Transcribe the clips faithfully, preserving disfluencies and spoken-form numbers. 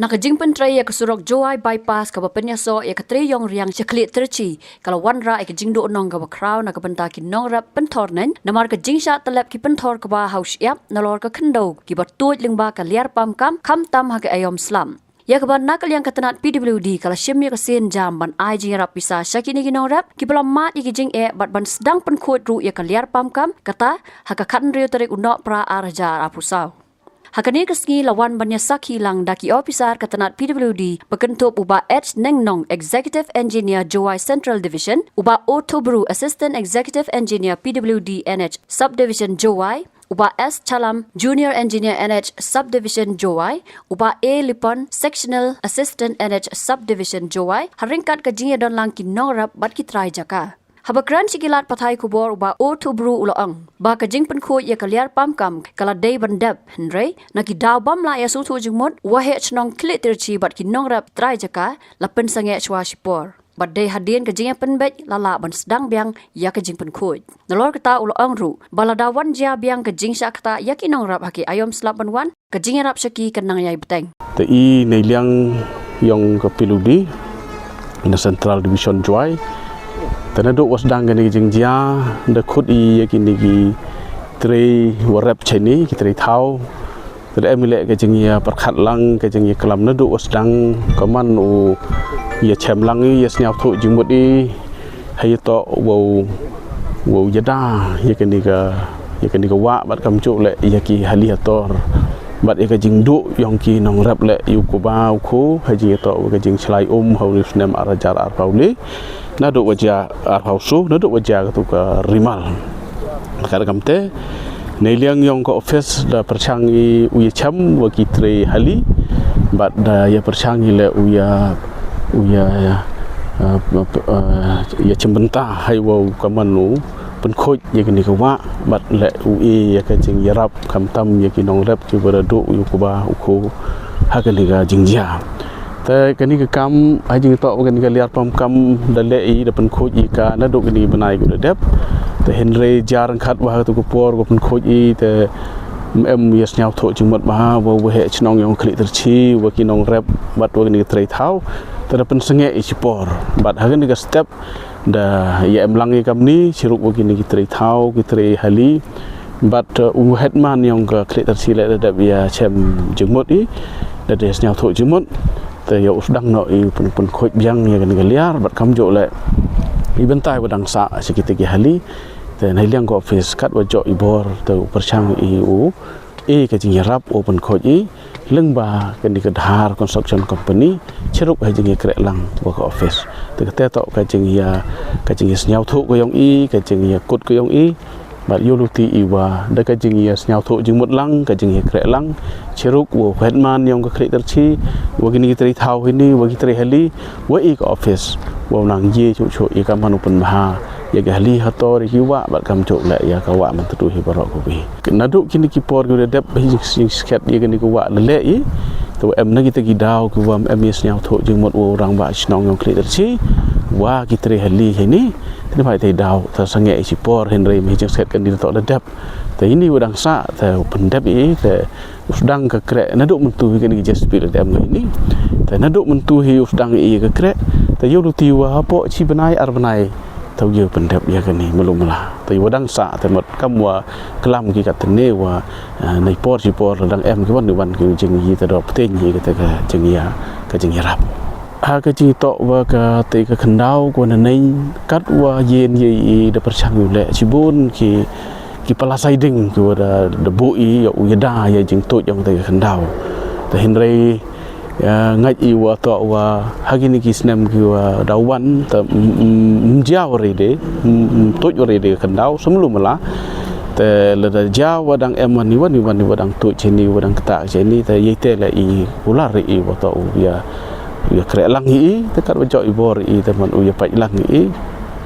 Na ka jingpyntrei ïa ka surok Jowai Bypass kaba pynïasoh ïa ka trei ïong riang sha Khlieh Tyrshi, ka la wanrah ïa ka jingduhnong kaba khraw na ka bynta ki nongrep pynthor neng, namar ka jingshah tyllep ki pynthor kba ha u shyiap nalor ka khyndew kiba tuid lyngba ka liar pam kam, khamtam ha ka aïom slap. Ïa kaba na ka liang ka tnat P W D ka la shim ïa ka sienjam ban ai jingïarap pisa sha kine ki nongrep kiba la mad ïa ki jingeh bad ban sdang pynkhuid ruh ïa ka liar pam kam, kata ha ka khathynriew tarik u Nohprah ar hajar arphew saw. Ha kane ka sngi la wan ban ïasakhi lang da ki ophisar ka tnat P W D, ba kynthup u Bah H Nengnong, Executive Engineer Jowai Central Division, u Bah O Thubru, Assistant Executive Engineer P W D N H Subdivision Jowai, u Bah S Chalam, Junior Engineer N H Subdivision Jowai, u Bah A Lipon, Sectional Assistant N H Subdivision Jowai, ha ryngkat ka jingïadon lang ki nongrep bad ki trai jaka. Haba kren sha ki lad pathai khubor u Bah O Thubru u la ong ba ka jingpynkhuid ïa ka liar pam kam ka la dei ban dep, hynrei na ki daw bym lah ïasngewthuh jingmut, u waheh shnong Khlieh Tyrshi bad ki nongrep trai jaka la pynsangeh shuwa shipor. Bad dei hadien ka jingïapynbeit la lah ban sdang biang ïa ka jingpynkhuid. Nalor kata u la ong ruh ba lada wan jia biang ka jingshah ktah ïa ki nongrep ha ki aïom slap ban wan, ka jingïarap sha ki kan nang ïai bteng. Te i na liang ïong ka P W D na Central Division Jowai, te naduh wa sdang kane ka jingjia, da khot i ïa kine ki trei wa rep shane, ki trei thaw. Te da em i leh ka jingïapyrkhat lang, ka jingïaklam naduh wa sdang, ka man u ïa chem lang i, ïa sngewthuh jingmut i, ha ïa toh wow, wow ïada ïa kane ka, ïa kane ka wah bad kamjuh leh ïa ki hali hator. Bad ïa ka jingduh ïong ki nongrep leh ïa u kpa u kho, ha jingïatoh wa ka jingshlei um ha u snem ar hajar arphew lai. Naduh wa jia arphew saw, naduh wa jia katu ka rimal. Ka da kamte, na liang ïong ka office da pyrshang i u ïa chem wa ki trei hali, bad da ïa pyrshang i leh u ïa, u ïa, eh, eh, ïa chem bynta ha i wa u ka man u pynkhuid ïa kane ka wah, bad leh u i ïa ka jingïarap khamtam ïa ki nongrep kiwa da duh ïa u kpa u kho ha kane ka jingjia. Te kane ka kam ha jingïatoh wa kane ka liar pam kam da leh i, da pynkhuid i ka naduh kane ka bnai kiwa da dep. Te hynrei jia ryngkat wa ha katu ka por ka pynkhuid i te ym em ïa sngewthuh jingmut bha wa u waheh shnong ïong Khlieh Tyrshi wa ki nongrep bad wa kane ka trei thaw te da pynsangeh i shipor. Bad ha kane ka step da ïa em lang i kamni, chirup wa kine ki trei thaw, ki trei hali. Bad, uh, u headman ïong ka Khlieh Tyrshi leh da dep ïa chem jingmut i, da dep sngewthuh jingmut. Te ïa u sdang noh i u pyn, pynkhuid biang ïa kane ka liar, bad kamjuh leh i bynta wa dang sah sha kita ki hali. Te na liang ka office kat wa joh i bor, te u pyrshang i u i ka jingïarap u pynkhuid i lyngba kane ka Dhar Construction Company, chirup ha jingïakreh lang wa ka office. Te kata toh ka jingïa, ka jingïasngewthuh ka ïong i, ka jingïakut ka ïong i. Bad ïa u luti i wa da ka jingïasngewthuh jingmut lang, ka jingïakreh lang, chirup wa u headman ïong ka Khlieh Tyrshi, wa kine ki trei thaw hini, wa ki trei hali, wa i ka office, wa u nang ïa chuh chuh i ka man u pynbha ïa ka hali hator ïa ki wah bad kamjuh leh ïa ka wah Myntdu hi baroh kawi. Naduh kine ki por kiwa da dep hi jing, jingskhem ïa kane ka wah leh leh i. Te wa em na kita ki daw kiwa em ïa sngewthuh jingmut wa u rangbah shnong ïong Khlieh Tyrshi wa ki trei hali hini. Te na bai te daw te sangeh i shipor hynrei hi jingskhem kane da toh da dep. Te hini wa dang sah te u pyndep i te u sdang ka kreh naduh myntu hi kane ka J C B leh te em ka hini. Te naduh myntu hi u sdang i ka kreh. Te ïa u luti wa hapoh chi bnai ar bnai te u ïa u pyndep ïa kane malu mala. Te ïa wa dang sah te mut kam wa klam ki kat ne wa, eh, na i por chi por dang em ki wan, wan ki jing i te da pteng i kata ka jingïa, ka jingïarap. Ha ka jingïatoh wa ka te ka khyndaw ko na neng kat wa ïen ïa i da pyrshang ïa u leh chibun ki, ki pala siding kiwa da, da buh i ïa u ïada ïa jingtuid ïong te ka khyndaw. Te hynrei ïa, ngait i wa toh wa ha kine ki snem kiwa da wan te, mm, mm, mm, jia wa rede, mm, mm, tuid wa rede ka khyndaw, sa malu mala. Te lada jia wa dang em wan i wan i wan i wa dang tuid chini, wa dang ktah chini, te ïa te leh i kular i wa toh u ïa, u ïa kreh lang i, te kat wa joh i bor i, te man u ïa pait lang i,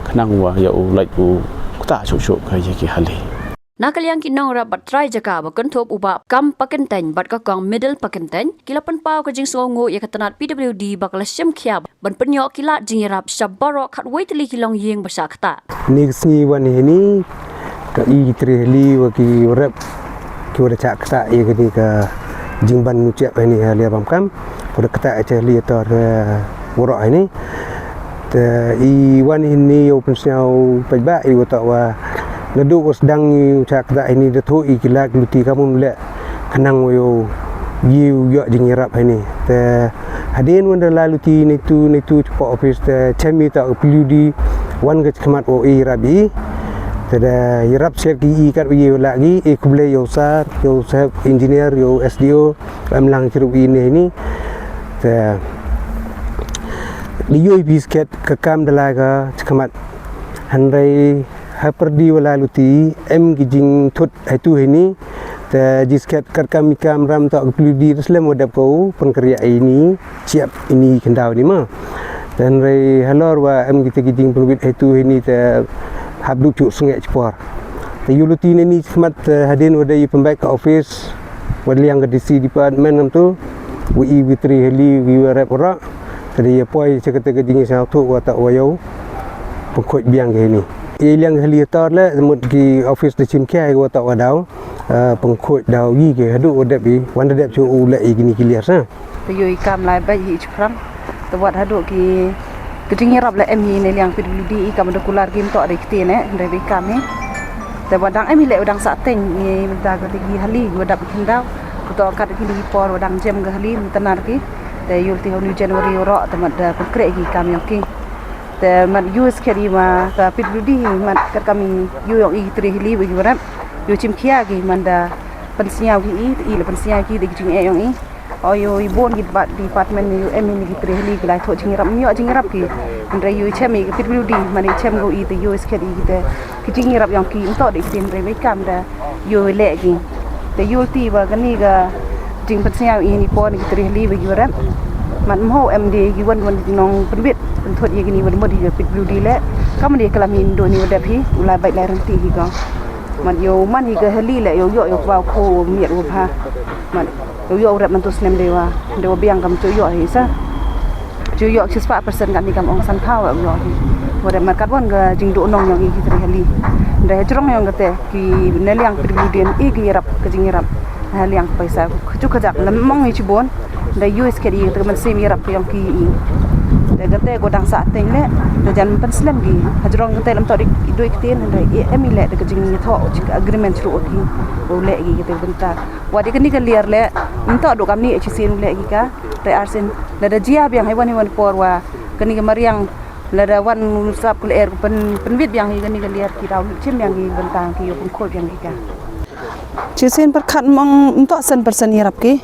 khnang wa ïa u lait u ktah chuh chuh ka ïa ki hali. Na ka liang ki nongrep bad trai jaka ba kynthup u Bah Kam Pakyntein bad ka Kong Middle Pakyntein, ki la pynpaw ka jingsngewnguh ïa ka tnat P W D ba ka la shim khia ban pynïoh ki lad jingïarap sha baroh khatwei tylli ki longïing ba shah ktah. Ni ka sngi wan hini, ka i ki trei hali wa ki rep kiwa da shah ktah ïa kane ka jingban muchiap hini ha Liar Pam Kam. Pyrkhat ïa ka liator ka waroh ini. Te i wan hini ïa u pynsngew paidbah i wata wa naduh wa sdang i u cha kata ini da thoh i ki lak luti ka mun leh khnang wa ïoh ïoh jingïarap ini. Te hadien wan da la luti nitu nitu chapoh office te chem i ta u P W D wan ka chikmat wa i rap i. Te da ïarap sher ki i kat wa i lak i i khublei ïa u sar ïa u saheb engineer ïa u S D O em lang chirup i ne ini. Te di yoi phi sket ka kam da la ka chikmat. Hynrei ha pyrdi wa la luti em ki jingthut haitu hini. Te jisket kat kam i kam ram ta u P W D da slem wa dep ko pynkriah ini chiap ini khyndaw ni ma. Te hynrei halor wa em kita ki jingpynwit haitu hini te hap duk chuk sngeh chipor. Te ïa luti ne ni chikmat te hadien wa da i pynbeit ka office wa liang ka D C department ngam tu wa i witri hali wi wa rep ra. Te da ïa poi cha kata ka jingïasngewthuh wa ta wa ïoh pynkhuid biang ka hini. I liang ka hali tor le mut ki office da chim khia wa ta wa daw. Pynkhuid daw i ki haduh u dep i wan da dep chu u leh i kini ki liar sa. Te ïoh i kam lai beit hi chiphrang. Te wat haduh ki ki jingïarap la em hi ne liang P W D i kam da kular ki mtoh da i kti ne hynrei beit kam hi. Te wat dang em hi leh u dang sa teng ni mynta ka ki hali wa dap ki khyndaw. Kuto kat ki ni por wa dang jem ka hali mynta nar ki. Te ïul ti hau ni January u ro te mat da pynkhreh ki kam ïong ki. Te mat ïu sket i ma ka P W D hi mat kat kam i ïu ïong i ki tri hili wa ki wa rep. Ïu chim khia ki man da pynsngew ki i i la pynsngew ki da ki jingeh ïong i. O ïu i bon ki bat department ïu em i ni ki tri hili ki lai thoh jingïarap ïoh jingïarap ki. Hynrei ïu chem i ka P W D man i chem ko i te ïu sket i ki te ki jingïarap ïong ki mtoh da i ki tin hynrei beit kam da ïu leh ki. Te ïul ti wa kani ka jingpynsngew i ni pon ki tri hili wa ïu rep. Mat mho em di ki wan wan ki nong pynbit pynthut ïa kini wan mut hi ka P W D leh. Kam di klam hi ndo ni wa dep hi u lai beit lai rynti hi ko. Mat ïu man hi ka hali leh ïu ïoh ïu kwau ko miet u bha. Mat ïu ïoh u rep man tu snem de wa de wa biang kam tu ïoh hi sa. Ju ïoh shispah percent kan ni kam ong san phaw ïoh hi. Wa de mat kat wan ka jingduh nong ïong i ki tri hali. De jrong ïong kate ki ne liang P W D i ki ïarap ka jingïarap. Ha liang paisa ka ju ka jak lem mong i chibon. Da ïu sket i te man sim ïarap ïong ki i. Da kate ko dang sa teng le da jan pynslem ki. Ha jrong kate lem to di doi ktien da i em i le da ka jingïathoh agreement chru ki. U le ki kate bynta. Wa di kani ka liar le mynta du kam ni chi sin u le ki ka. Te arsin lada jia biang haiwan haiwan por wa kani ka mariang lada wan sap kle er pen penwit biang hi kani ka liar ki rau chim biang hi bentang ki yo pengkol biang ki ka. Chi sin perkat mong ntok sen persen ïarap ki.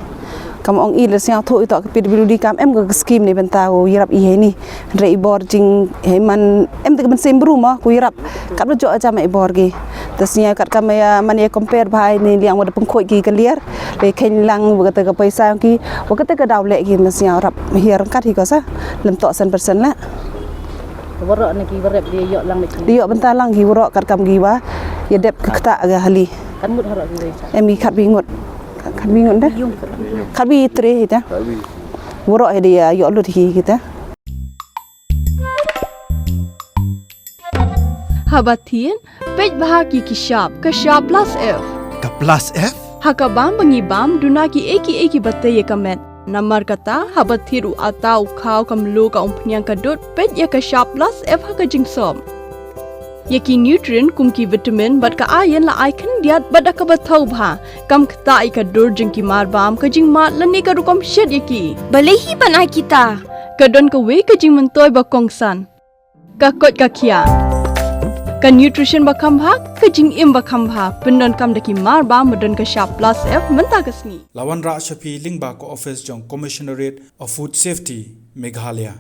Kam ong i le siang thu i tok ki P W D kam em ka skim ni benta u ïarap i hei ni. Re i bor jing hei man em te ka bensim bru ma ku ïarap. Kat ba jok aja ma i bor ki. Te sñiaw kat kam ya man ya compare bha ni liang wa da pengkhuid ki ka liar. Re khein lang wa kata ka paisa ki wa kata ka daw leh ki ma sñiaw rap hiar kat hi ko sa. Lem tok sen persen la. Warok na ki warep dia yok lang mecin. Dia yok benta lang ki warok kat kam ki wa. Ya dep ka kata ga hali. Kan mut harok ki wei. Em ki kat bi ngut. Kat bi ngut dah. Kat bi tre hi ta. Warok hi dia yok lut hi kita. Haba thin, peit bha ki ki shap, ka shap plus F. Ka plus F? Ha ka bam ba ngi bam, duna ki ei ki ei ki ba tei ïa ka met. Namar kata, haba thied u ata u khaw ka mluh ka umphniang ka dud, peit ïa ka shap plus F ha ka jingsop. Ïa ki nutrient kum ki vitamin bad ka iron la ai khyndiat bad da kaba thaw bha. Kam ktah ïa ka dur jong ki mar bam, ka jingmad lane ka rukom shet ïa ki. Balei hi ban ai kita? Ka don kawei ka jingmyntoi ba kongsan. Ka koit ka khiah. Ka nutrition ba kham bha, ka jingim ba kham bha. Pyndonkam da ki mar bam ba don ka shap plus F mynta ka sngi. La wanrah sha phi lyngba ka office jong Commissionerate of Food Safety, Meghalaya.